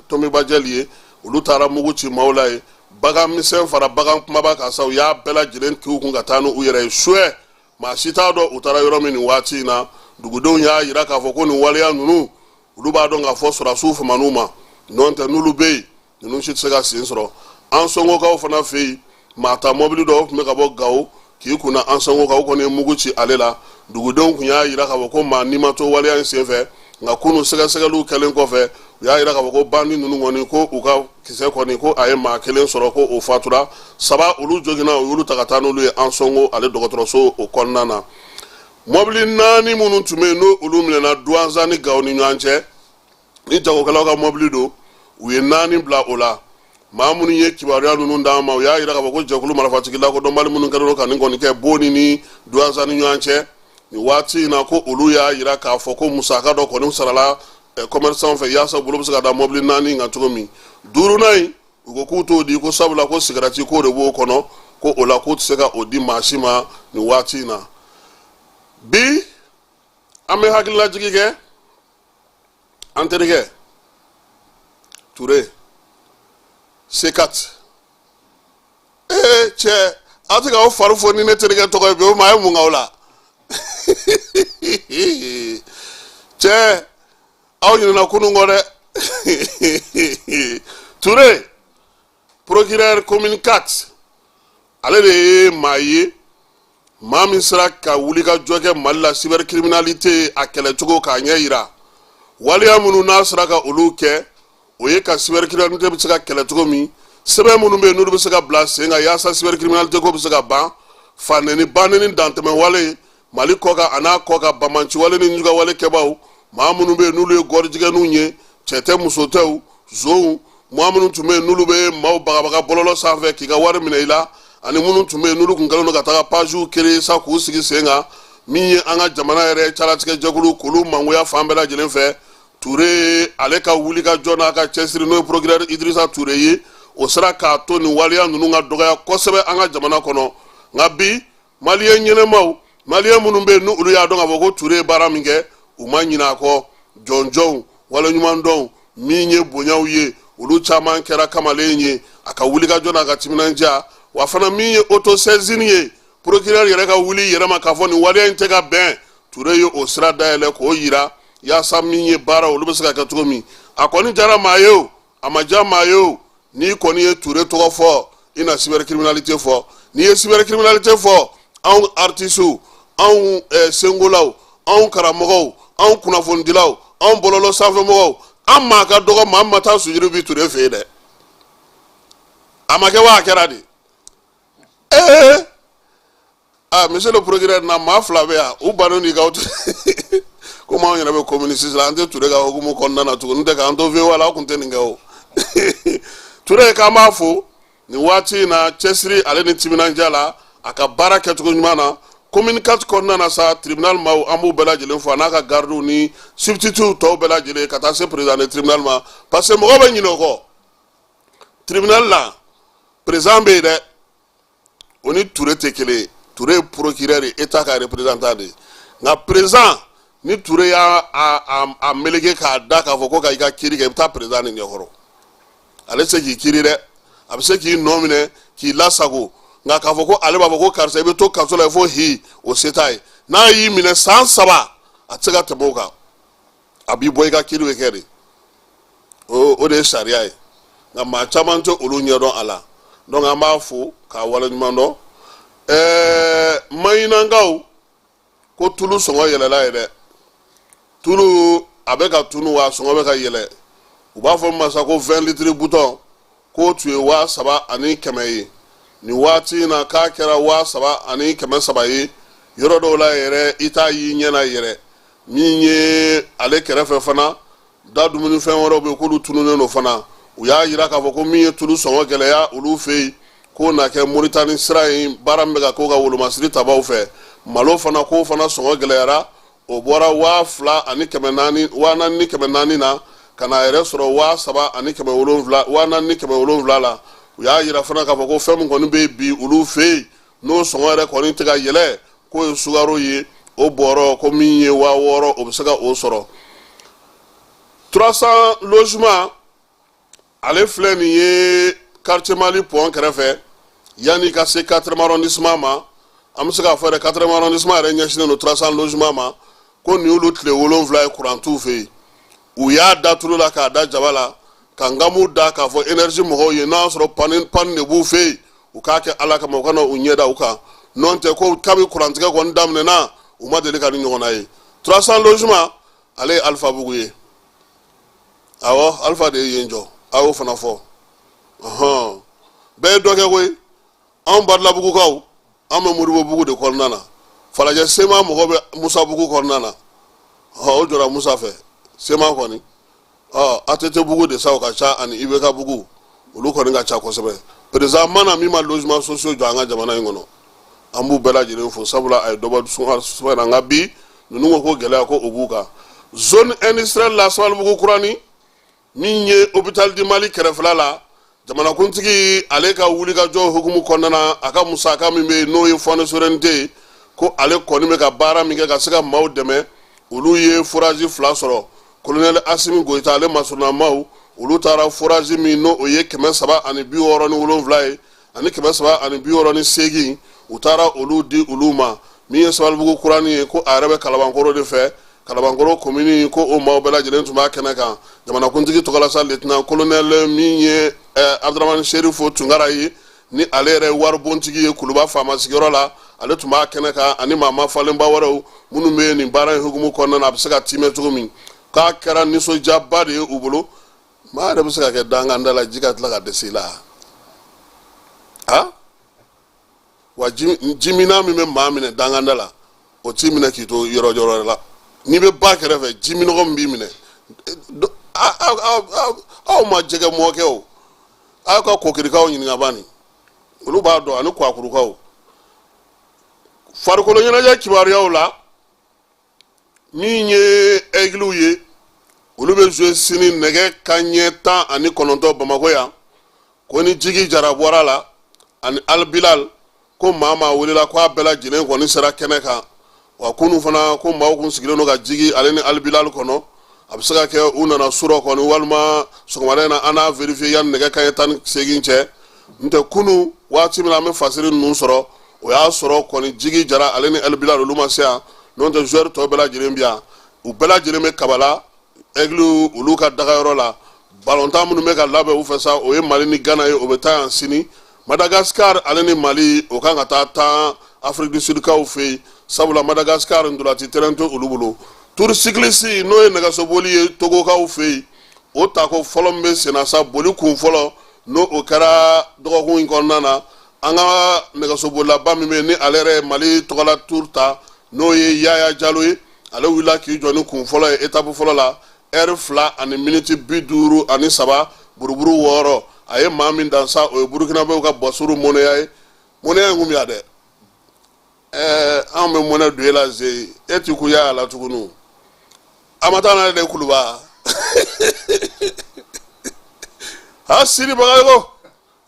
Tɔnbibajɛli ye, olu taara mugu ci maaw la ye. Bagan misɛn fara bagan kumaba kan sa, u y'a bɛɛ lajɛlen k'u kun ka taa n'u yɛrɛ ye suɛ. Maa si t'a dɔn u taara yɔrɔ min nin waati in na. Dugudenw y'a yira k'a fɔ ko nin waleya ninnu, olu b'a dɔn k'a fɔ sɔrɔdasiw faman'u ma, n'o tɛ n'olu bɛ yen, ninnu si tɛ se ka sen sɔrɔ. Ansɔngokaw fana fɛ yen, maa ta mɔbili dɔw tun bɛ ka bɔ Gawo k'i kunna Ansɔngokaw kɔni ye mugu ci ale la. Dugudenw tun y'a yira k'a fɔ ko maa ni ma to waleya in senfɛ, nka kunu sɛgɛsɛgɛliw kɛlen kɔfɛ, u y'a yira k'a fɔ ko bandi ninnu kɔni, ko u ka kisɛ kɔni, ko a ye maa kelen sɔrɔ, ko o fatura. Saba, olu joginna, u y'olu ta ka taa n'olu ye Ansɔngo ale dɔgɔtɔrɔso o kɔnɔna na. Mɔbili naani minnu tun bɛ yen, n'o olu minɛna Duwanza ni Gawo ni ɲɔgɔn cɛ, ni jagokɛlaw ka mɔbili don, u ye naani bila o la. Maa minnu ye kibaruya ninnu d'an ma, u y'a yira k'a fɔ ko jɛkulu marifatigi lakodɔnbali minnu kɛlen don ka nin kɔni kɛ Boni ni Duwanza ni ɲɔgɔn cɛ nin waati in na, ko olu y'a yira k'a fɔ ko musaka dɔ kɔni sarala commerçant fɛ yaasa bolo bɛ se ka da mɔbili naani kan cogo min. Duurunan in, u ko k'u t'o di, ko sabula ko sigarati ko de b'o kɔnɔ, ko o la k'u tɛ se ka o di maa si ma nin waati in na. Bi an bɛ hakililajigi kɛ an terikɛ Ture C4. Ee cɛ, aw tɛ k'aw fari fɔ ni ne terikɛ tɔgɔ ye bi, o ma a ye mun k'aw la? Cɛ, aw ɲinɛna kunun kɔ dɛ. Ture, procureur commune 4, ale de ye maa ye, maa min sera ka wuli ka jɔ kɛ Mali la cybercriminalité a kɛlɛcogo k'a ɲɛ yira. Waleya minnu n'a sera ka olu kɛ, o ye ka cybercriminalité bɛ se ka kɛlɛ cogo min, sɛbɛn minnu bɛ yen n'olu bɛ se ka bila sen kan yaasa cybercriminalité ko bɛ se ka ban, fanɛni banɛni dantɛmɛ wale Mali kɔkan a n'a kɔkan, banbaanciwale ni jugawale kɛbaaw, maa minnu bɛ yen n'olu ye gɔrijigɛninw ye, cɛ tɛ muso tɛ, zonw, maa minnu tun bɛ yen n'olu bɛ maaw bagabaga bɔlɔlɔ sanfɛ k'i ka wari minɛ i la, ani minnu tun bɛ yen n'olu tun kɛlen don ka taga paziw créer sa k'u sigi sen kan, min ye an ka jamana yɛrɛ calatigɛ jɛkulu k'olu mangoya fan bɛɛ lajɛlen fɛ. Ture ale ka wulikajɔ n'a ka cɛsiri, n'o ye procureur Idrissa Ture ye, o sera k'a to nin waleya ninnu ka dɔgɔya kosɛbɛ an ka jamana kɔnɔ. Nka bi, maliyɛn ɲɛnɛmaw, maliyɛn minnu bɛ yen n'olu y'a dɔn k'a fɔ ko Ture ye baara min kɛ, u ma ɲinɛ a kɔ. Jɔnjɔnw, waleɲumandɔnw, min ye bonyaw ye, olu caman kɛra kamalen ye a ka wulikajɔ n'a ka timinandiya. Wa fana, min ye autosaisine ye, procureur yɛrɛ ka wuli yɛrɛ ma k'a fɔ nin waleya in tɛ ka bɛn, Ture ye o sira dayɛlɛ k'o yira yaasa min ye baara olu bɛ se ka kɛ cogo min. A kɔni diyara maa ye o, a ma diya maa ye o, n'i kɔni ye Ture tɔgɔ fɔ, i na cybercriminalité fɔ. N'i ye cybercriminalité fɔ, anw artisiw, anw senkolaw, anw karamɔgɔw, anw kunnafonidilaw, anw bɔlɔlɔ sanfɛmɔgɔw, an maa ka dɔgɔ maa ma taa sujuru bi Ture fɛ yen dɛ. A ma kɛ wa? A kɛra de. Ee, ah, monsieur le procureur, na maa fila bɛ yan, u bannen n'i ka komi anw yɛrɛ bɛ commune 6 la, an tɛ Ture ka hukumu kɔnɔna na tuguni. N'o tɛ k'an to VOA la, aw kun tɛ nin kɛ o. Ture, k'an b'a fo nin waati in na cɛsiri ale ni timinandiya la, a ka baara kɛcogo ɲuman na commune 4 kɔnɔna na sa. Tribunal maaw, an b'u bɛɛ lajɛlen fo, a n'a ka gardiw ni substituts tɔw bɛɛ lajɛlen, ka taa se président de tribunal ma, parce que mɔgɔw bɛ ɲinɛ o kɔ. Tribunal la, président bɛ yen dɛ, o ni Ture tɛ kelen ye. Ture ye procureur ye, état ka représentant de ye. Nka président ni Ture y'a a meleke k'a da k'a fɔ ko ka i ka kiiri kɛ, i bɛ taa président de ɲɛkɔrɔ. Ale tɛ se k'i kiiri dɛ, a bɛ se k'i nɔ minɛ k'i lasago, nka k'a fɔ ko ale b'a fɔ ko karisa i bɛ to kaso la fo hi, o se t'a ye. N'a y'i minɛ san 3, a tɛ se ka tɛmɛ o kan, a b'i bɔ, i ka kiiri bɛ kɛ de. O de ye sariya ye, nka maa caman tɛ olu ɲɛdɔn a la. Donc an b'a fo k'a waleɲuman dɔn. Maɲinankaw ko tulu sɔngɔ yɛlɛla ye dɛ. Tulu a bɛ ka tunu wa sɔngɔ bɛ ka yɛlɛ. U b'a fɔ masa ko 20 litres butɔn k'o tun ye 3100 ye, nin waati in na k'a kɛra 3300 ye. Yɔrɔ dɔw la yɛrɛ, i t'a y'i ɲɛ na yɛrɛ. Min ye ale kɛrɛfɛ fana da, dumunifɛn wɛrɛw bɛ yen k'olu tununnen don fana. U y'a yira k'a fɔ ko min ye tulu sɔngɔ gɛlɛya olu fɛ yen, k'o na kɛ Moritani sira in baara min bɛ ka k'o ka wolomasiri tabaw fɛ. Malo fana, k'o fana sɔngɔ gɛlɛyara, o bɔra 2400, 4400 na ka na a yɛrɛ sɔrɔ 3700, 4700 la. U y'a yira fana k'a fɔ ko fɛn min kɔni bɛ yen bi olu fɛ yen, n'o sɔngɔ yɛrɛ kɔni tɛ ka yɛlɛ, k'o ye sukaro ye. O bɔrɔ ko min ye 6000, o bɛ se ka o sɔrɔ. 300 logement, ale filɛ nin ye quartier Mali pont kɛrɛfɛ, yanni ka se 4e arrondissement ma. An bɛ se k'a fɔ yɛrɛ, 4e arrondissement yɛrɛ ɲɛsinnen don 300 logement ma, ko nin y'olu tile 7 ye kuran t'u fɛ yen. U y'a da tulu la k'a da jaba la ka nkamu da k'a fɔ énergie mɔgɔw ye, n'a y'a sɔrɔ panne de b'u fɛ yen, u k'a kɛ Ala kama, u kana u ɲɛ da u kan. N'o tɛ ko kabi kurantigɛ kɔni daminɛna, u ma deli ka ni ɲɔgɔnna ye. 300 logement, ale ye Alifa Bugu ye. Awɔ, Alifa de ye yen jɔ, a y'o fana fɔ. Ɔhɔn, bɛɛ ye dɔ kɛ koyi. Anw Badilabugukaw, an bɛ Modibo Bugu de kɔnɔna na. Falajɛ Sema mɔgɔ bɛ Musa Bugu kɔnɔna na. Ɔ, o jɔra Musa fɛ Sema kɔni. Ɔ, ATT Bugu de sa, o ka ca, ani IBK Bugu, olu kɔni ka ca kosɛbɛ. Président mana min ma logement sociaux jɔ an ka jamana in kɔnɔ, an b'u bɛɛ lajɛlen fo, sabula a ye dɔ bɔ suma na. Nka bi ninnu ko ko gɛlɛya ko o b'u kan zone industrielle la, Sabalibugu Kurani, min ye hôpital du Mali kɛrɛfɛla la. Jamanakuntigi ale ka wulikajɔ hukumu kɔnɔna na, a ka musaka min bɛ yen, n'o ye fonds de souveraineté ye, ko ale kɔni bɛ ka baara min kɛ ka se ka maaw dɛmɛ, olu ye forage 2 sɔrɔ. Colonel Asimi Goyita ale masurunamaw, olu taara forage min, n'o ye 367 ye ani 368, u taara olu di olu ma. Min ye Sabalibugu Kurani ye, ko a yɛrɛ bɛ Kalabankɔrɔ de fɛ, Kalabankɔrɔ komini, ko o maaw bɛɛ lajɛlen tun b'a kɛnɛ kan. Jamanakuntigi tɔgɔla sa, lieutenant colonel min ye Abdramani Serifo Tunkara ye, ni ale yɛrɛ ye waribontigi ye Kuluba faama sigiyɔrɔ la, ale tun b'a kɛnɛ kan, ani maa falenba wɛrɛw minnu bɛ nin baara in hukumu kɔnɔna na, a bɛ se ka timɛ cogo min. K'a kɛra nisɔndiyaba de ye u bolo. Maa yɛrɛ bɛ se ka kɛ danganda la, ji ka tila ka dɛsɛ i la. A wa jimina min bɛ maa minɛ danganda la, o t'i minɛ k'i to yɔrɔ wɛrɛ la. N'i bɛ ba kɛrɛfɛ, ji minɔgɔ min b'i minɛ, aw ma jɛgɛ mɔ kɛ o. Aw ka kɔkirikaw ɲininka bani, olu b'a dɔn, ani kɔkurukaw. Farikolo ɲɛnajɛ kibaruyaw la, min ye Aigles ye, olu bɛ jouer sini nɛgɛ kanɲɛ 19 Bamakɔ yan. Ko ni Jigi Jara bɔra la ani Al Bilal, ko maa maa welela, ko a bɛɛ lajɛlen kɔni sera kɛnɛ kan. Wa kunu fana, ko maaw kun sigilen don ka Jigi ale ni Al Bilal kɔnɔ. A bɛ se ka kɛ u nana surɔ kɔni, walima sɔgɔmada in na, an n'a vérifier yanni nɛgɛ kanɲɛ 18 cɛ. N tɛ kunu waati min na an bɛ fasiri ninnu sɔrɔ, o y'a sɔrɔ kɔni Jigi Jara ale ni Al Bilal, olu ma se yan. N'o tɛ, joueur tɔ bɛɛ lajɛlen bi yan, u bɛɛ lajɛlen bɛ Kabala, Aigle olu ka dagayɔrɔ la. Balontan minnu bɛ ka labɛn u fɛ sa, o ye Mali ni Ghana ye, o bɛ taa yan sini. Madagascar ale ni Mali, o kan ka taa tan Afrique du Sud kaw fɛ yen, sabula Madagascar ntolaci terrain tɛ olu bolo. Tour cycliste, n'o ye nɛgɛsoboli ye Togokaw fɛ yen, o tako fɔlɔ min bɛ senna sa, boli kun fɔlɔ, n'o o kɛra dɔgɔkun in kɔnɔna na, an ka nɛgɛsobolilaba min bɛ yen, ni ale yɛrɛ ye Mali tɔgɔla tour ta, n'o ye Yaya Jalo ye, ale wulila k'i jɔ ni kun fɔlɔ ye étape fɔlɔ la, heure 2 ani miniti 53 buruburu 6. A ye maa min dan sa, o ye Burukinabew ka Bɔsuru Mɔnɛya ye. Mɔnɛya in kun bɛ yan dɛ. Ɛɛ, anw bɛ mɔnɛ don e la ze, e ti kun Yaya la tuguni. A ma taa n'ale de Kuluba ha Sidi Bagayogo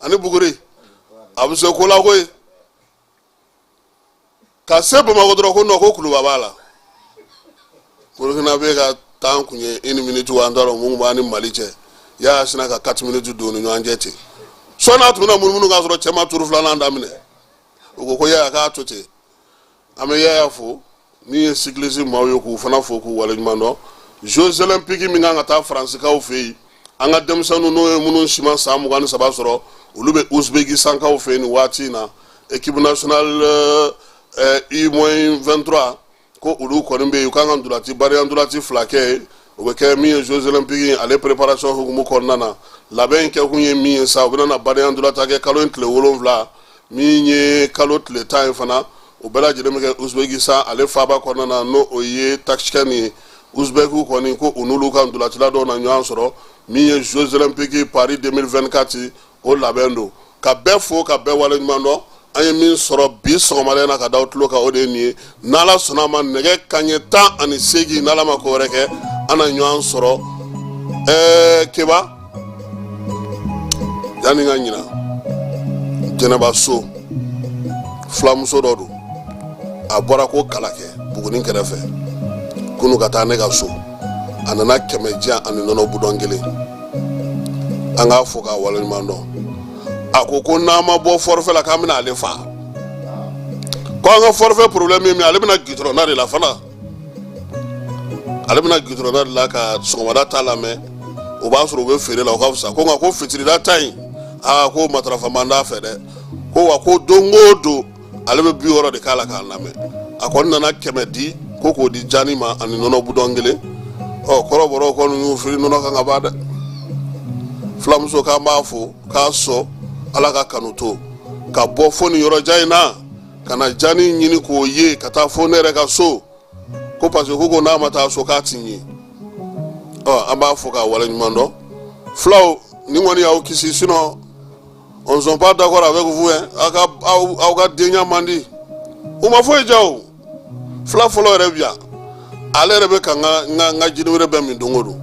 ani Buguri, a bɛ se ko la koyi. Ka se Bamakɔ dɔrɔn, ko non, ko Kuluba b'a la. Burukina bɛ ka temps kun ye une minute, an t'a dɔn mun b'a ni Mali cɛ. Yaya sinna ka 4 minutes don ni ɲɔgɔn cɛ ten. Sɔɔni a tun bɛna munumunu k'a sɔrɔ cɛ ma tour filanan daminɛ. U ko ko Yaya k'a to ten. An bɛ Yaya fo min ye cycliste maaw ye, k'u fana fo k'u waleɲuman dɔn. Jeux olympiques min kan ka taa Faransikaw fɛ yen, an ka denmisɛnninw, n'o ye minnu si ma san 23 sɔrɔ, olu bɛ Uzbekistankaw fɛ yen nin waati in na. Équipe nationale U moins 23, ko olu kɔni bɛ yen, u kan ka ntolaci bariya ntolaci fila kɛ yen. O bɛ kɛ min ye Jeux olympiques ale préparation hukumu kɔnɔna na. Labɛn in kɛkun ye min ye sa, u bɛna na bariya ntolatan kɛ kalo in tile 7, min ye kalo tile 10 ye fana. O bɛɛ lajɛlen bɛ kɛ Uzbekistan ale faaba kɔnɔna na, n'o o ye Tashkent ye. Uzbekiw kɔni ko u n'olu ka ntolacila dɔw na ɲɔgɔn sɔrɔ. Min ye Jeux olympiques Paris 2024, o labɛn don. Ka bɛɛ fo ka bɛɛ waleɲuman dɔn. An ye min sɔrɔ bi sɔgɔmada in na ka da tulo kan, o de ye nin ye. N'Ala sɔnna a ma, nɛgɛ kanɲɛ 18, n'Ala ma ko wɛrɛ kɛ, an na ɲɔgɔn sɔrɔ. Keba, yanni n ka ɲina, Jɛnɛba so filamuso dɔ don, a bɔra ko Kalakɛ Buguni kɛrɛfɛ kunu ka taa ne ka so. A nana 100 di yan ani nɔnɔ budɔn kelen. An k'a fo k'a waleɲuman dɔn. A ko ko n'an ma bɔ forfait la, k'an bɛna ale fa. Ko an ka forfait problème ye min ye, ale bɛna gitɔrɔnda de la fana, ale bɛna gitɔrɔnda de la ka sɔgɔmada ta lamɛn. O b'a sɔrɔ u bɛ feere la, o ka fisa. Ko nka ko fitirida ta in, aa, ko matarafa man d'a fɛ dɛ. Ko wa ko don o don ale bɛ 60 de k'a la k'a lamɛn. A kɔni nana 100 di, ko k'o di Jani ma ani nɔnɔ budɔn kelen. Ɔ, kɔrɔbɔrɔw kɔni y'u fili nɔnɔ kan ka ban dɛ. Filamuso, k'an b'a fo k'a sɔn Ala ka kanu to ka bɔ fo nin yɔrɔ jan in na ka na Jani ɲini k'o ye ka taa fo ne yɛrɛ ka so, ko parce que ko n'a ma taa so k'a ti ɲɛ. Ɔ, an b'a fo k'a waleɲuman dɔn. Filaw, nin kɔni y'aw kisi, sinon on ne sont pas d'accord avec vous hein. Aw ka aw ka denya man di, u ma foyi diya o. Fila fɔlɔ yɛrɛ bi yan, ale yɛrɛ bɛ ka n ka n ka jini wɛrɛ bɛɛ min don o don.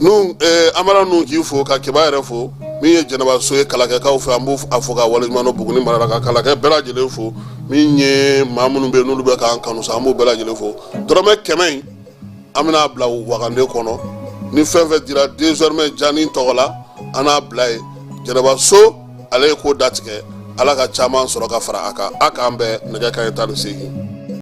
Nu Amara nu k'i fo ka Keba yɛrɛ fo. Min ye Jɛnɛba so ye Kalakɛkaw fɛ, an b'o a fo k'a waleɲuman dɔn. Buguni mara la, ka Kalakɛ bɛɛ lajɛlen fo. Min ye maa minnu bɛ yen n'olu bɛ k'an kanu sa, an b'o bɛɛ lajɛlen fo. Dɔrɔmɛ 100 in, an bɛna bila wagande kɔnɔ. Ni fɛn fɛn dira désormais Jani tɔgɔ la, an n'a bila yen. Jɛnɛba so, ale ye ko datigɛ. Ala ka caman sɔrɔ ka fara a kan. A k'an bɛn nɛgɛ kanɲɛ 18.